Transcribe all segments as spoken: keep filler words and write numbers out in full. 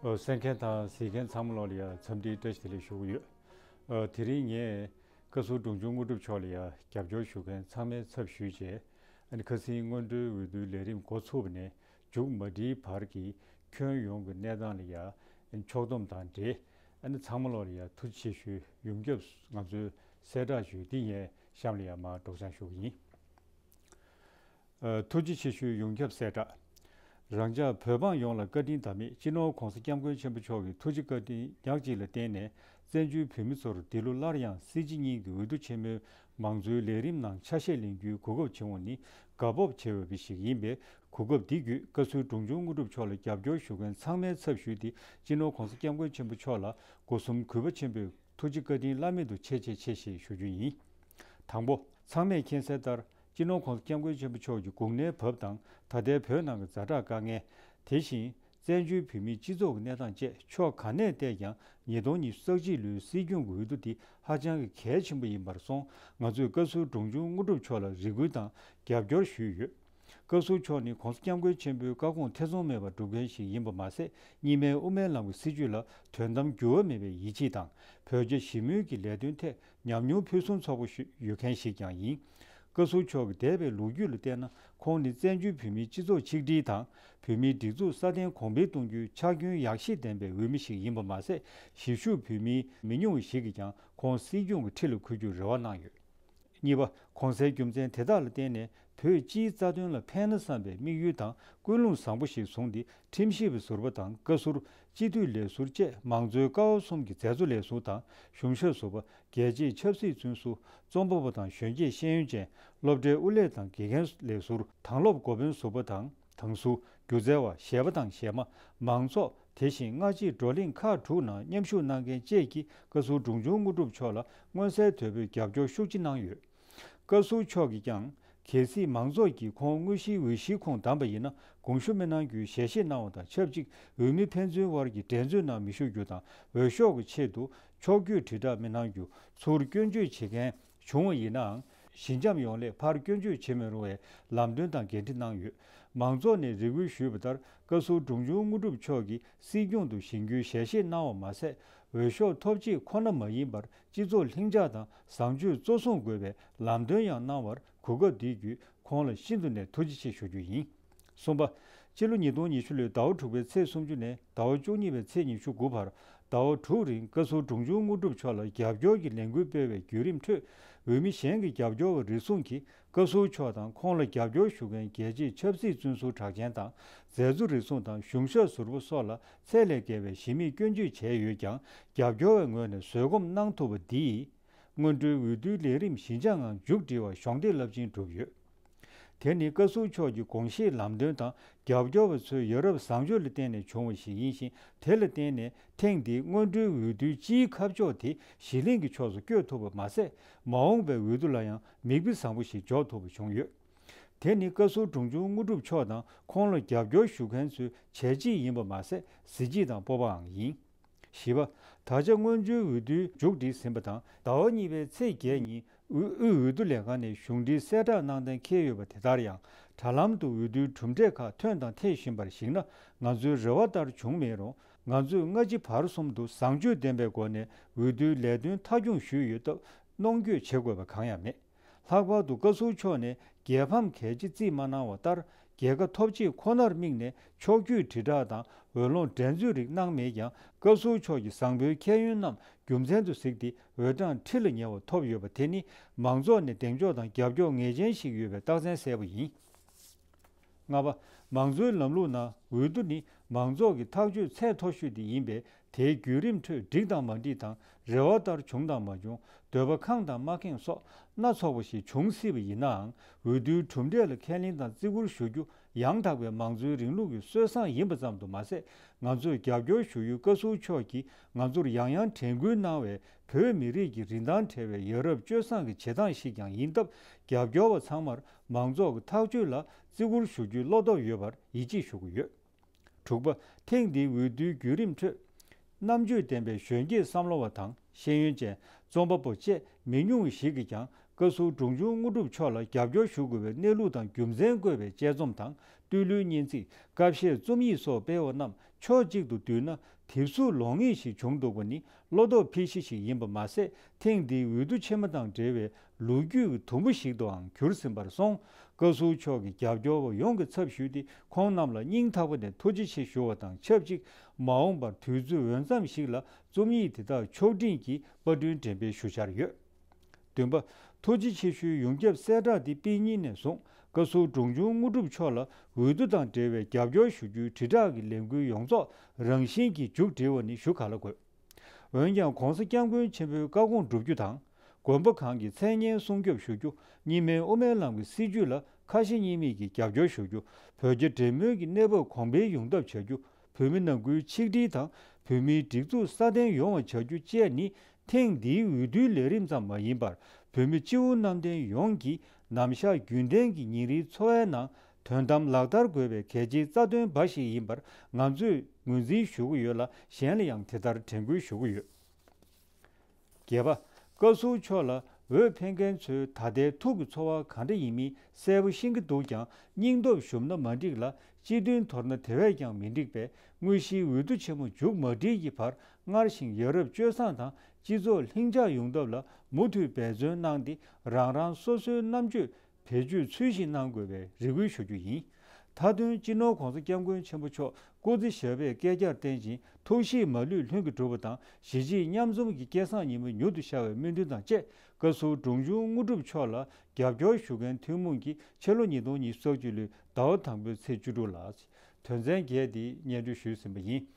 ཨོ། གསན་མཁན་དང་གཟིགས་མཁན་ཚང་མ་ལོག་ལ་ཡ་འཚམས་འདྲིའི་བཀྲ་ཤིས་བདེ་ལེགས་ཞུ་གི་ཡོད། ཨོ། དེ་རིང་ངས་བཀའ་ཟུར་འབྲོང་ཆུང་དངོས་གྲུབ་མཆོག་ལ་ཡ་རྒྱབ་སྐྱོར་ཞུ་མཁན་ཚང་མའི་ཚབ་ཞུས་བྱས། ཨ་ནི་ཁ་སང་སྔོན་འགྲོའི་འོས་བསྡུའི་ལས་རིམ་འགོ་ཚུགས་པ་ནས་མཇུག་མ་སྒྲིལ་བར་གྱི་ཁྱོན་ཡོངས་ཀྱི་གནས་སྟངས་ལ་ཡ་ཕྱོགས་བསྡོམས་དང་འབྲེལ། ཨ་ནི་ཚང་མ་ལོག་ལ་ཡ་ཐུགས་རྗེ་ཆེ་ཞུའི་ཡོངས་ཁྱབ་ང་ཚོའི་གསལ་བསྒྲགས་ཞུས་འདི་ངས་གཤམ་ལ་ཡ་མར་སྒྲོག་སྦྱང་ཞུ་གི་ཡིན། ཨ། ཐུགས་རྗེ་ཆེ་ཞུའི་ཡོངས་ཁྱབ་གསལ་བསྒྲགས། རང་ཅག་བོད་འབངས་ཡོངས་ལ་བཀའ་དྲིན་དང་མི་སྤྱི་ནོར་༸གོང་ས་༸སྐྱབས་མགོན་ཆེན་པོ་མཆོག་གི་ཐུགས་རྗེ་བཀའ་དྲིན་ཉག་གཅིག་ལ་བརྟེན་ནས། བཙན་བྱོལ་བོད་མི་ཚོར་འདི་ལོ་སླར་ཡང་སྲིད་སྤྱི་གཉིས་ཀྱི་འོས་བསྡུ་ཆེན་མོའི་མང་གཙོའི་ལས་རིམ་ནང་ཆ་ཤས་ལེན་རྒྱུའི་གོ་སྐབས་བྱུང་བ་ནི་དགའ་སྤོབས་ཆེ་བའི་ཞིག་ཡིན་པས། གོ་སྐབས་འདི་བརྒྱུད་བཀའ་ཟུར་འབྲོང་ཆུང་དངོས་གྲུབ་མཆོག་ལ་རྒྱབ་སྐྱོར་ཞུ་མཁན་ཚང་མའི་ཚབ་ཞུས་ཏེ། སྤྱི་ནོར་༸གོང་ས་༸སྐྱབས་མགོན་ཆེན་པོ་མཆོག་ལ་སྒོ་གསུམ་གུས་པ་ཆེན་པོས་ཐུགས་རྗེ་བཀའ་དྲིན་བླ་མེད་དུ་ཆེ་ཆེ་ཆེ་ཞེས་ཞུ་རྒྱུ་ཡིན། དང་པོ། ཚང་མས་མཁྱེན་གསལ་ལྟར། སྤྱི་ནོར་༸གོང་ས་༸སྐྱབས་མགོན་ཆེན་པོ་མཆོག་གི་དགུང་ནའི་བབས་དང་ད་ལྟའི་བོད་ནང་གི་ཛ་དྲག་དཀའ་ངལ། དེ་བཞིན་བཙན་བྱོལ་བོད་མིའི་སྤྱི་ཚོགས་ཀྱི་གནས་སྟངས་བཅས་ཕྱོགས་ག་ནས་བལྟས་ཀྱང་། ཉིས་སྟོང་ཉི་ཤུ་རྩ་གཅིག་ལོའི་སྲིད་སྐྱོང་གི་འོས་བསྡུ་འདི་ཧ་ཅང་གི་གལ་ཆེན་པོ་ཡིན་པར་སོང་། ང་ཚོས་བཀའ་ཟུར་འབྲོང་ཆུང་དངོས་གྲུབ་མཆོག་ལ་རེ་སྐུལ་དང་རྒྱབ་སྐྱོར་ཞུས་ཡོད། བཀའ་ཟུར་མཆོག་ནི་༸གོང་ས་༸སྐྱབས་མགོན་ཆེན་པོའི་བཀའ་དགོངས་ཐེ་ཚོམ་མེད་པར་སྒྲུབ་མཁན་ཞིག་ཡིན་པ་མ་ཟད། གཉིས་སྨན་དབུ་མའི་ལམ་གྱི་སྲིད་བྱུས་ལ་དོན་དམ་འགྱུར་བ་མེད་པའི་ཡིད་ཆེས་དང་། བོད་རྒྱ་ཞི་མོལ་གྱི་ལས་དོན་ཐད་ཉམས་མྱོང་ཕུན་སུམ་ཚོགས་པོ་ཞིག་ཡོད་མཁན་ཞིག་ཀྱང་ཡིན། བཀའ་ཟུར་མཆོག་གི་འདས་པའི་ལོ་རྒྱུས་ལ་བལྟས་ན། ཁོང་ནི་བཙན་བྱོལ་བོད་མིའི་སྤྱི་ཚོགས་ཆིག་སྒྲིལ་དང་། བོད་མིའི་སྒྲིག་འཛུགས་སྲ་བརྟན་གོང་འཕེལ་གཏོང་རྒྱུའི་ཕྱག་རྒྱུན་ཡག་ཤོས་ལྡན་པའི་འོས་མི་ཞིག་ཡིན་པ་མ་ཟད། གཞིས་བཞུགས་བོད་མི་མི་ཉུང་བ་ཞིག་གིས་ཀྱང་ཁོང་སྲིད་སྐྱོང་གི་ཁྲི་ལ་འཁོད་རྒྱུར་རེ་བ་གནང་ཡོད། གཉིས་པ། གོང་གསལ་རྒྱུ་མཚན་དེ་དག་ལ་བརྟེན་ནས། བོད་སྤྱིའི་རྩ་དོན་ལ་ཕན་ན་བསམ་པའི་དམིགས་ཡུལ་དང་ཀུན་སློང་བཟང་པོ་ཞིག་བཟུང་སྟེ། ཁྲིམས་ཞིབ་པ་ཟུར་པ་དང་བཀའ་ཟུར། སྤྱི་འཐུས་ལས་ཟུར་བཅས་མང་གཙོའི་ཀ་བ་གསུམ་གྱི་མཛད་གཙོ་ལས་ཟུར་དང་གཞུང་ཞབས་ཟུར་པ། རྒྱལ་གཅེས་ཆབ་སྲིད་བཙོན་ཟུར། རྩོམ་པ་པོ་དང་གཞོན་སྐྱེས་ཤེས་ཡོན་ཅན། སློབ་གྲྭའི་དབུ་ལས་དང་དགེ་རྒན་ལས་ཟུར། དྭང་སློབ་འགོ་དཔོན་ཟུར་པ་དང་དང་ཟུར། སྒྱུ་རྩལ་བ། གཞས་པ་དང་གཞས་མ། མང་ཚོགས། དེ་བཞིན་སྔ་ཕྱིར་བགྲོ་གླེང་ཁག་དྲུག་ནང་མཉམ་ཞུགས་གནང་མཁན་བཅས་ཀྱིས་བཀའ་ཟུར་འབྲོང་ཆུང་དངོས་གྲུབ་མཆོག་ལ་མངོན་གསལ་དོད་པོས་རྒྱབ་སྐྱོར་ཤུགས་ཆེ་གནང་ཡོད། བཀའ་ཟུར་མཆོག་གིས་ཀྱང་། གལ་སྲིད་མང་ཚོགས་ཀྱིས་ཁོང་དངོས་གཞིའི་འོས་གཞིར་ཁོངས་བདམས་པ་ཡིན་ན། དགོངས་ཞུ་མི་གནང་རྒྱུའི་ཞལ་བཞེས་གནང་བ་དང་ཆབས་ཅིག་འོས་མི་ཕན་ཚུན་དབར་གྱི་འགྲན་རྩོད་ནང་མི་ཞུགས་རྒྱུ་དང་། འོས་ཤོག་གི་ཆེད་དུ་ཕྱོགས་བསྐྱོད་དྲིལ་བསྒྲགས་མི་གནང་རྒྱུ། ཚུར་སྐྱོན་བརྗོད་བྱེད་མཁན་བྱུང་བ་ཡིན་ནའང་། ཞི་འཇམ་ཡོང་སླད་ཕར་སྐྱོན་བརྗོད་བྱེད་མི་རུང་བའི་ལམ་སྟོན་དང་འགན་འཁྲི་གནང་ཡོད། མང་ཚོགས་ནས་རེ་སྐུལ་ཞུས་པ་ལྟར། བཀའ་ཟུར་འབྲོང་ཆུང་དངོས་གྲུབ་མཆོག་གིས་སྲིད་སྐྱོང་དུ་བཞེངས་རྒྱུའི་ཞལ་བཞེས་གནང་བ་མ་ཟད། འོས་ཤོག་ཐོབ་ཆེད་ཁོ་ན་མ་ཡིན་པར། སྤྱི་ཚོགས་ལྷིང་འཇགས་དང་བཟང་སྤྱོད་གཙོ་བཟུང་དགོས་པའི་ལམ་སྟོན་ཡང་གནང་བར། གོ་སྐབས་འདི་བརྒྱུད་ཁོང་ལ་ཤིན་ཏུ་ནས་ཐུགས་རྗེ་ཆེ་ཞུ་རྒྱུ་ཡིན། གསུམ་པ། སྤྱི་ལོ་ཉིས་སྟོང་ཉི་ཤུ་ལོའི་ཟླ་བ་དྲུག་པའི་ཚེས་སུམ་ཅུ་ནས་ཟླ་བ་བཅུ་གཉིས་པའི་ཚེས་ཉི་ཤུ་དགུ་བར། ཟླ་བ་དྲུག་རིང་བཀའ་ཟུར་འབྲོང་ཆུང་དངོས་གྲུབ་མཆོག་ལ་རྒྱབ་སྐྱོར་གྱི་ལས་འགུལ་སྤེལ་བའི་བརྒྱུད་རིམ་ཁྲོད། འོས་མི་གཞན་གྱི་རྒྱབ་སྐྱོར་བ་རེ་ཟུང་གིས་བཀའ་ཟུར་མཆོག་དང་ཁོང་ལ་རྒྱབ་སྐྱོར་ཞུ་མཁན་རྒྱལ་གཅེས་ཆབ་སྲིད་བཙོན་ཟུར་གྲགས་ཅན་དང་། མཛད་གཙོ་རེ་ཟུང་དང་གཞུང་ཞབས་ཟུར་པ་སོགས་ལ་ཚད་ལས་བརྒལ་བའི་གཞི་མེད་སྐྱོན་བརྗོད་བྱས་ཡོད་ཀྱང་། རྒྱབ་སྐྱོར་བའི་ངོས་ནས་བཟོད་སྒོམ་གནང་ཐུབ་པ་འདིས། སྔོན་འགྲོའི་འོས་བསྡུའི་ལས་རིམ་ཞི་འཇགས་ངང་མཇུག་སྒྲིལ་བར་གཞོགས་འདེགས་རླབས་ཆེན་བསྒྲུབས་ཡོད། དེ་ནི་བཀའ་ཟུར་མཆོག་གི་དགོངས་བཞེད་ལམ་སྟོན་དང་། རྒྱབ་སྐྱོར་བ་ཚོའི་ཡ་རབས་བཟང་སྤྱོད་ལ་བརྟེན་ནས་བྱུང་བ་ཞིག་ཡིན་ཞིང་། དེ་ལ་བརྟེན་ནས་ཐེངས་འདིའི་སྔོན་འགྲོའི་འོས་བསྡུའི་སྤྱིའི་ཁ་ཕྱོགས་དེ་གཞི་གླིང་གི་ཕྱོགས་སུ་བསྐྱོད་ཐུབ་པ་མ་ཟད། མ་འོངས་པའི་འོས་བསྡུ་ལ་ཡང་མིག་དཔེ་བཟང་པོ་ཞིག་འཇོག་ཐུབ་པ་བྱུང་ཡོད། དེ་ནི་བཀའ་ཟུར་འབྲོང་ཆུང་དངོས་གྲུབ་མཆོག་དང་ཁོང་ལ་རྒྱབ་སྐྱོར་ཞུ་མཁན་ཚོའི་བྱས་རྗེས་ཡིན་པ་མ་ཟད། གཟི་བརྗིད་དང་སྤོབས་པའང་ཡིན། བཞི་པ། ད་ཆ་སྔོན་བྱོན་འོས་བསྡུའི་མཇུག་སྒྲིལ་ཟིན་པ་དང་། ཟླ་བ་གཉིས་པའི་ཚེས་བརྒྱད་ཉིན་དབུས་དབུས་འོས་བསྡུ་ལས་ཁང་ནས་གཞུང་འབྲེལ་གསལ་བསྒྲགས་གནང་གཏན་འཁེལ་ཡོད་པ་དེ་ལྟར་ཡང་། དྲ་ལམ་དུ་འོས་བསྡུའི་གྲུབ་འབྲས་ཁག་ཐོན་དང་ཐོན་བཞིན་པར་གཞིགས་ན། ང་ཚོའི་རེ་བ་ལྟར་བྱུང་མེད་རུང་། ང་ཚོས་སྔ་ཕྱི་བར་གསུམ་དུ་བཟང་སྤྱོད་ལྡན་པའི་སྒོ་ནས་འོས་བསྡུའི་ལས་དོན་མཐའ་འཁྱོངས་ཞུས་ཡོད་སྟབས། གནོང་འགྱོད་བྱེད་དགོས་པ་གང་ཡང་མེད། ལྷག་པར་དུ་བཀའ་ཟུར་མཆོག་ནས་རྒྱལ་ཕམ་གལ་ཆེ་རྩིས་མ་གནང་བ་ལྟར། རྒྱལ་ཁ་ཐོབ་ཆེད་ཁོ་ནར་དམིགས་ནས་ཕྱོགས་བསྐྱོད་དྲིལ་བསྒྲགས་དང་འོས་ལོངས་འགྲན་རྩོད་རིགས་གནང་མེད་ཀྱང་། བཀའ་ཟུར་མཆོག་གི་བཟང་པོའི་ཁྱད་ཡོན་རྣམས་རྒྱུ་མཚན་དུ་གཟིགས་ཏེ། འོས་གྲངས་ཁྲི་ལ་ཉེ་བ་ཐོབ་ཡོད་པ་དེ་ནི། མང་ཚོགས་ནས་གདེང་འཇོག་དང་རྒྱབ་སྐྱོར་ངེས་ཅན་ཞིག་ཡོད་པའི་རྟགས་མཚན་གསལ་པོ་ཡིན། ལྔ་པ། མང་གཙོའི་ལམ་ལུགས་ནང་འོས་བསྡུ་ནི་མང་ཚོགས་ཀྱི་ཐག་གཅོད་ཚད་མཐོ་ཤོས་དེ་ཡིན་པས། དེའི་བརྒྱུད་རིམ་ཁྲོད་འགྲིག་དང་མ་འགྲིག་དང་། རེ་བ་ལྟར་བྱུང་དང་མ་བྱུང་། འདོད་པ་ཁེངས་དང་མ་ཁེངས་སོགས་སྣ་ཚོགས་པ་ཞིག་འབྱུང་སྲིད་པ་ཡིན་ནའང་། འོས་བསྡུའི་གྲུབ་འབྲས་ལ་ཁས་ལེན་དང་བརྩི་བཀུར་ཞུ་རྒྱུ་ཡང་དག་པའི་མང་གཙོའི་རིང་ལུགས་ཀྱི་སྲོལ་བཟང་ཡིན་པ་ཙམ་དུ་མ་ཟད། ང་ཚོས་རྒྱབ་སྐྱོར་ཞུ་ཡུལ་བཀའ་ཟུར་མཆོག་གིས་ང་ཚོར་ཡང་ཡང་དྲན་སྐུལ་གནང་བའི་བོད་མི་རིགས་ཀྱི་རིན་ཐང་བྲལ་བའི་ཡ་རབས་སྤྱོད་བཟང་གི་བྱེད་སྟངས་ཤིག་ཀྱང་ཡིན་སྟབས། རྒྱབ་སྐྱོར་བ་ཚང་མར་མང་ཚོགས་ཀྱི་ཐག་གཅོད་ལ་བརྩི་བཀུར་ཞུ་རྒྱུའི་བློ་སྟོབས་ཡོད་པར་ཡིད་ཆེས་ཞུ་གི་ཡོད། དྲུག་པ། ཐེངས་འདིའི་འོས་བསྡུའི་བརྒྱུད་རིམ་ཁྲོད། རྣམ་དཔྱོད་ལྡན་པའི་གཞོན་སྐྱེས་བསམ་བློ་བ་དང་ཤེས་ཡོན་ཅན། རྩོམ་པ་པོ་བཅས་མི་ཉུང་བ་ཞིག་གིས་ཀྱང་ བཀའ་ཟུར་འབྲོང་ཆུང་དངོས་གྲུབ་མཆོག་ལ་རྒྱབ་སྐྱོར་ཞུ་དགོས་པའི་གནས་ལུགས་དང་རྒྱུ་མཚན་བཀོད་པའི་དཔྱད་རྩོམ་དང་། བསྟོད་གླུའི་སྙན་ཚིག་བཀའ་བཤད་རྩོམ་ཡིག་སོགས་སྤེལ་བ་རྣམས་ཕྱོགས་གཅིག་ཏུ་བསྡུས་ན། དེབ་གཟུགས་ལོགས་ངེས་ཤིག་བྱུང་འདུག་པ་ནི་བློ་ལྡོག་འཕེལ་གཞི་ཞིག་ཡིན་པ་མ་ཟད། ཐེངས་འདིའི་འོས་བསྡུ་ཆེན་མོ་དང་འབྲེལ་བའི་ལོ་རྒྱུས་ཀྱི་དུམ་བུ་ཞིག་ཏུའང་གྱུར་ཟིན་པར་སོང་། བཀའ་ཟུར་མཆོག་གི་རྒྱབ་སྐྱོར་བ་ཡོངས་ཀྱི་ཚབ་ཞུས་ཏེ། ཁོང་རྣམས་ལ་སྙིང་ཐག་པ་ནས་ཐུགས་རྗེ་ཆེ་ཞུ་བ་དང་ཆབས་ཅིག་མ་འོངས་པར་དུས་ཚོད་འོས་འཚམ་ཞིག་ལ་རྩོམ་ཡིག་དེ་དག་ཕྱོགས་སྒྲིག་གིས་པར་སྐྲུན་འགྲེམས་སྤེལ་ཞུ་འཆར་ཡོད། བདུན་པ། ཐུགས་རྗེ་ཆེ་ཞུའི་ཡོངས་ཁྱབ་གསལ་བསྒྲགས་འདི་སྤེལ་ཉིན་ནས་བཟུང་། བཀའ་ཟུར་འབྲོང་ཆུང་དངོས་གྲུབ་མཆོག་ལ་འོས་བསྡུ་དང་འབྲེལ་བའི་རྒྱབ་སྐྱོར་ཞུ་རྒྱུའི་དྲིལ་བསྒྲགས་ཀྱི་ལས་འགུལ་ཡོངས་རྫོགས་རང་བཞིན་གྱིས་མཇུག་བསྒྲིལ་བ་ནི་ཞུ་ག་ལ་དགོས། འོན་ཀྱང་། ༸གོང་ས་༸སྐྱབས་མགོན་ཆེན་པོའི་བཀའ་དགོངས་བསྒྲུབ་རྒྱུ་དང་། དགོན་པ་ཁག་གི་མཚན་སྙན་སྲུང་སྐྱོབ་ཞུ་རྒྱུ། གཉིས་སྨན་དབུ་མའི་ལམ་གྱི་སྲིད་བྱུས་ལ་ཁ་ཞེ་གཉིས་མེད་ཀྱིས་རྒྱབ་སྐྱོར་ཞུ་རྒྱུ། བོད་རྒྱ་འབྲེལ་མོལ་གྱི་གནས་བབ་གོང་འཕེལ་ཡོང་ཐབས་བྱ་རྒྱུ། བོད་མི་ནང་ཁུལ་ཆིག་སྒྲིལ་དང་། བོད་མིའི་སྒྲིག་འཛུགས་སྲ་བརྟན་ཡོང་བ་བྱ་རྒྱུ་བཅས་ནི། ཐེངས་འདིའི་འོས་བསྡུའི་ལས་རིམ་ཙམ་མ་ཡིན་པར། བོད་མི་སྤྱི་བོ་གནམ་བསྟན་ཡོངས་ཀྱི་ནམ་ཞག་རྒྱུན་ལྡན་གྱི་ཉིན་རེའི་འཚོ་བའི་ནང་དོན་དམ་ལག་བསྟར་དགོས་པའི་གལ་ཆེའི་རྩ་དོན་འབའ་ཞིག་ཡིན་པར་ང་ཚོས་ངོས་འཛིན་ཞུ་གི་ཡོད་ལ། གཞན་ལ་ཡང་དེ་ལྟར་དྲན་སྐུལ་ཞུ་གི་ཡོད། བརྒྱད་པ། བཀའ་ཟུར་མཆོག་ལ་འོས་འཕེན་མཁན་ཚོའི་ད་ལྟའི་ཐུགས་ཀྱི་ཚོར་བ་གང་འདྲ་ཡིན་མིན་གསལ་པོ་ཤེས་ཀྱི་འདུག་ཀྱང་། སྙིང་སྟོབས་ཞུམ་ན་མ་འགྲིག་ལ། སྤྱི་མཐུན་དོར་ན་དེ་བས་ཀྱང་མི་འགྲིག་པས། དངོས་གཞིའི་འོས་བསྡུ་ཆེན་མོ་མཇུག་མ་སྒྲིལ་གྱི་བར། སྔར་བཞིན་ཡ་རབས་སྤྱོད་བཟང་དང་སྤྱི་ཚོགས་ལྷིང་འཇགས་ཡོང་ཐབས་ལ་མུ་མཐུད་འབད་བརྩོན་གནང་སྟེ། རང་རང་སོ་སོའི་རྣམ་དཔྱོད་བེད་སྤྱོད་ཚུལ་བཞིན་གནང་དགོས་པའི་རེ་སྐུལ་ཞུ་རྒྱུ་ཡིན། མཐའ་དོན། སྤྱི་ནོར་༸གོང་ས་༸སྐྱབས་མགོན་ཆེན་པོ་མཆོག་སྐུ་ཚེ་ཞབས་པད་བསྐལ་བརྒྱར་བརྟན་ཅིང་། ཐུགས་གཤིས་མ་ལུས་ལྷུན་གྱིས་གྲུབ་པ་དང་། གཞིས་བྱེས་མཉམ་འཛོམས་ཀྱི་སྐལ་བཟང་ཉི་མ་མྱུར་དུ་ཤར་བའི་སྨོན་འདུན་དང་བཅས། བཀའ་ཟུར་འབྲོང་ཆུང་དངོས་གྲུབ་མཆོག་ལ་རྒྱབ་སྐྱོར་ཞུ་མཁན་ཐུན་མོང་གིས་ཕྱི་ལོ་ཉིས་སྟོང་ཉི་ཤུ་རྩ་གཅིག་ལོའི་ཟླ་བ་དང་པོའི་ཚེས་བཅུ་དྲུག་ལ། དོན་ཚན་བརྒྱད་འདི་སྙན་སྒྲོན་ཞུས་ཟིན་པ་ཡིན།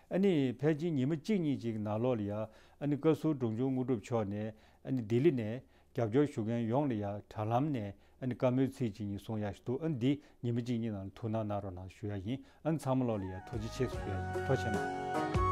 ཨ་ནི་ཕལ་ཆེར་ཉི་མ་གཅིག་གཉིས་ཅིག་ནང་ལོགས་ལ་ཡ། ཨ་ནི་བཀའ་ཟུར་འབྲོང་ཆུང་དངོས་གྲུབ་མཆོག་ནས། ཨ་ནི་ལྡི་ལི་ནས་རྒྱབ་སྐྱོར་ཞུ་མཁན་ཡོངས་ལ་ཡ་དྲ་ལམ་ནས། ཨ་ནི་བཀའ་མོལ་ཚིག་གཅིག་གཉིས་གསུང་ཡ་ཞིག་འདུག་ཨ་ནི་འདི་ཉི་མ་གཅིག་གཉིས་ནང་ལ་ཐུགས་སྣང་གནང་རོགས་གནང་ཞུ་ཡ་ཡིན། ཨ་ནི་ཚང་མ་ལོགས་ལ་ཡ་ཐུགས་རྗེ་ཆེ་ཞུ་ཡ་ཡིན། ཐུགས་རྗེ་གནང་།